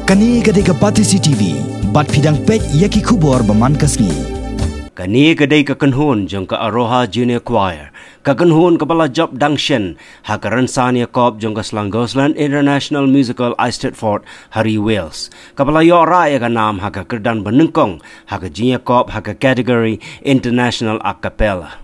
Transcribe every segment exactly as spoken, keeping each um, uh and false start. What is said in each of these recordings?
Kane ka dei ka Batesi T V, bad phi dang peit ïa ki khubor ba man ka sngi. Kane ka dei ka kynhun jong ka Aroha Junior Choir, ka kynhun kaba la jop dang shen ha ka rynsan ïakop jong ka Llangollen International Musical Eisteddfod ha ri Wales, kaba la ïoh rah ïa ka nam ha ka kyrdan ba nyngkong ha ka jingïakop ha ka category International A Cappella.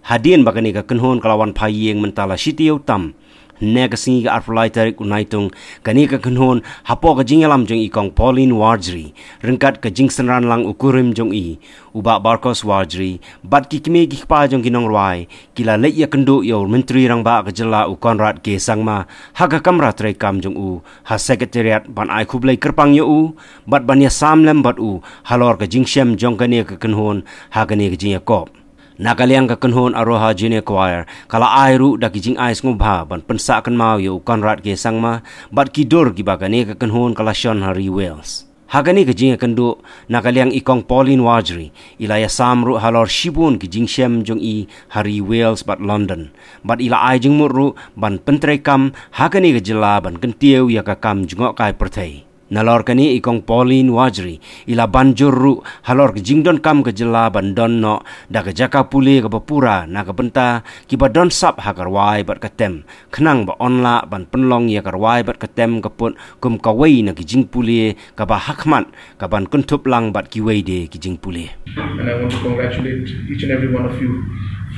Hadien ba kane ka kynhun ka la wan phai ïing mynta la shi taïew tam, hynne ka sngi ka arphew lai tarik u Naitung, kane ka kynhun, hapoh ka jingïalam jong i Kong Pauline Warjri, ryngkat ka jingsynran lang u kurim jong i, u Bah Barkos Warjri, bad ki kmie ki kpa jong ki nongrwai, ki la leit ïakynduh ïa u Myntri Rangbah ka jylla u Conrad K Sangma ha ka kamra treikam jong u ha Secretariat ban ai khublei kyrpang ïa u bad ban ïasam lem bad u halor ka jingshem jong kane ka kynhun ha kane ka jingïakop. Na ka liang ka kynhun Aroha Junior Choir ka la ai ruh da ki jingai sngewbha ban pynsah kynmaw ïa u Conrad K Sangma bad ki dur kiba kane ka kynhun ka la shon ha ri Wales. Ha kane ka jingïakynduh, na ka liang i Kong Pauline Warjri, i la ïasam ruh halor shibun ki jingshem jong i ha ri Wales bad London. Bad i la ai jingmut ruh ban pyntreikam ha kane ka jylla ban kyntiew ïa ka kam jngohkai pyrthei. Nalor kane i Kong Pauline Warjri, i la ban jur ruh halor ka jingdonkam ka jylla ban don noh da ka jaka pule kaba pura na ka bynta kiba don sap ha ka rwai bad ka tem, khnang ba yn lah ban pynlong ïa ka rwai bad ka tem ka put kum kawei na ki jingpule kaba hakhmat kaban kynthup lang bad kiwei de ki jingpule. And I want to congratulate each and every one of you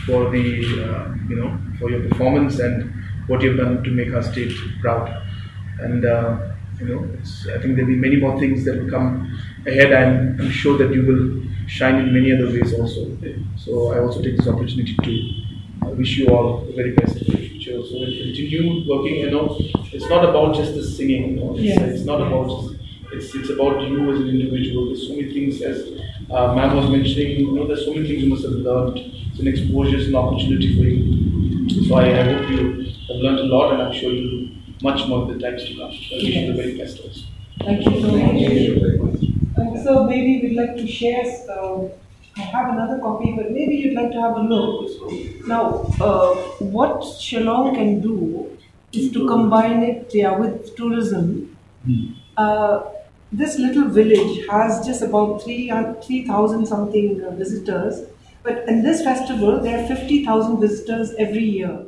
for the, uh, you know, for your performance and what you've done to make our state proud. And, uh, you know, it's, I think there'll be many more things that will come ahead. I'm, I'm sure that you will shine in many other ways also. So I also take this opportunity to, uh, wish you all the very best for the future. So we'll continue working. You know, it's not about just the singing. You know, it's, Yes. it's not about just. It's it's about you as an individual. There's so many things, as, uh, ma'am was mentioning. You know, there's so many things you must have learned. It's an exposure, it's an opportunity for you. So I, I hope you have learned a lot, and I'm sure you'll do much more in the times to come. So I wish you the very best also. Thank you so much. And so maybe we'd like to share. Uh, I have another copy, but maybe you'd like to have a look. Now, uh, what Shillong can do is to combine it, yeah, with tourism. Uh, this little village has just about three, three thousand something, uh, visitors, but in this festival, there are fifty thousand visitors every year.